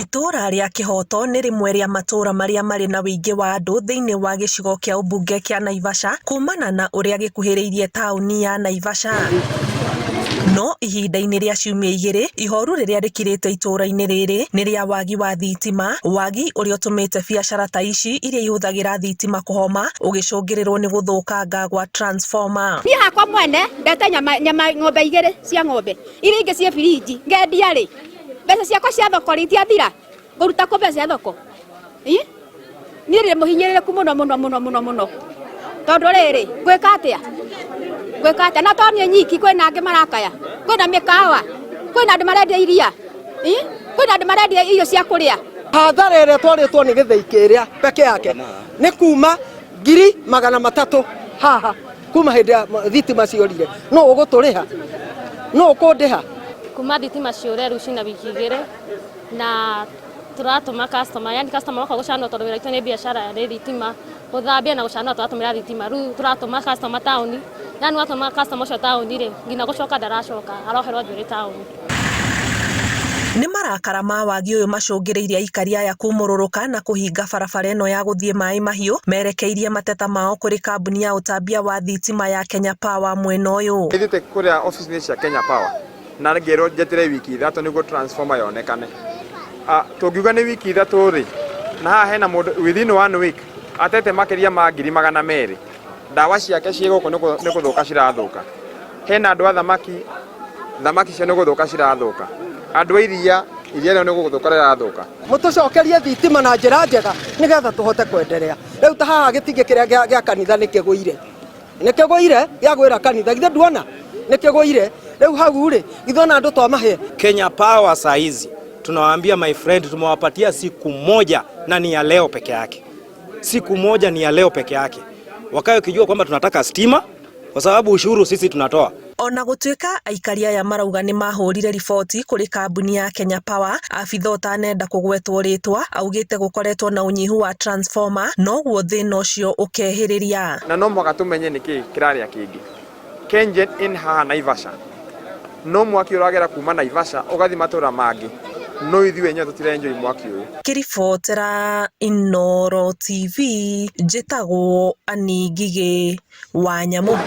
Itũũra rĩa Kĩhoto nĩ rĩmwe rĩa matũũra marĩa marĩ na ũingĩ wa andũ thĩinĩ wa gĩcigo kĩa ũmbunge kĩa Naivasha kumana na ũrĩa gĩkuhĩrĩirie taũni ya Naivasha. No ihinda-inĩ rĩa ciumia igĩrĩ, ihoru rĩrĩa rĩkirĩte itũũra-inĩ rĩrĩ nĩ rĩa wagi wa thitima, wagi ũrĩa ũtũmĩte biacara ta ici iria ihũthagĩra thitima kũhoma ũgĩcũngĩrĩrwo nĩ gũthũkanga gwa transformer. Niĩ hakwa mwene ndete nyama, nyama ng'ombe igĩrĩ cia ng'ombe iria ingĩ ciĩ birinji ngendia rĩ mbeca ciakwa cia thoko rĩ itiathira ngũruta kũ mbeca cia thoko? Ĩ? Niĩ ndĩ mũhinyĩrĩrĩku mũno mũno mũno mũno mũno tondũ rĩrĩ ngwĩka atĩa ngwĩka atĩa na to niĩ nyiki kwĩna angĩ marakaya kwĩna mĩkawa kwĩna andũ marendia iria. Ĩ? Kwĩna andũ marendia irio cia kũrĩa. Hathara ĩrĩa twarĩtwo nĩ gĩthĩi kĩrĩa peke yake nĩ kuma 300,000 haha kuma hĩndĩ ya thitima ciorire. Nũ ũgũtũrĩha? Nũ ũkũndĩha? Kuma thitima ciũre rĩu cina wiki igĩrĩ na tũratũma customer, yani customer oka gũcanũra tondũ wĩra witũ nĩ biacara nĩ thitima, gũthambia na gũcanũra tũratũmĩra thitima, rĩu tũratũma customer taũni, yani watũma customer ũcio taũni rĩ, nginya gũcoka ndaracoka, aroherwo njuĩrĩ taũni. Nĩ marakara ma wagi ũyũ macũngĩrĩirie aikari aya kumũrũrũka na kũhinga barabara ĩno ya gũthiĩ Maĩ Mahiũ merekeirie mateta mao kũrĩ kambuni ya ũtambia wa thitima ya Kenya Power mwena ũyũ. Nĩthiĩte kũrĩa obici-inĩ cia Kenya Power na ngĩrwo njeterere wiki ithatũ nĩguo transformer yonekane. Tũngiuga nĩ wiki ithatũ rĩ, na haha hena mũndũ within one week atete makĩria ma 200,000. Ndawa ciake ciĩ gũkũ nĩ gũthũka cirathũka. Hena andũ a thamaki, thamaki cio nĩ gũthũka cirathũka. Andũ a iria, iria rĩao nĩ gũthũka rĩrathũka. Mũtũcokerie thitima na njĩra njega nĩgetha tũhote kwenderea. Rĩu ta haha gĩtingĩ kĩrĩa gĩa kanitha nĩ kĩgũire. Nĩ kĩgũire, gĩagwĩra kanitha. Githĩ nduona? Nĩ kĩgũire. Rĩu hau rĩ, githĩ ona andũ twamahe? Kenya Power saa hizi tunawaambia my friend, tumewapatia siku moja na ni ya leo peke yake. Siku moja ni ya leo peke yake. Wakae wakijua kwamba tunataka stima kwa sababu ushuru sisi tunatoa. Ona gũtuĩka aikari aya marauga nĩ mahũrire riboti kũrĩ kambuni ya Kenya Power, abitha ũtanenda kũgwetwo rĩtwa augĩte gũkoretwo na ũnyihu wa transformer noguo thĩna ũcio ũkehĩrĩria. Na no mũhaka tũmenye nĩkĩ kĩrarĩa kĩngĩ. KenGen in haha Naivasha no mwaki ũragera kuma Naivasha ũgathiĩ matũra mangĩ no ithuĩ enyewe tũtira enjoy mwaki ũyũ. Ngĩribotera Inooro TV njĩtagwo Annie Ngigĩ wa Nyamũ.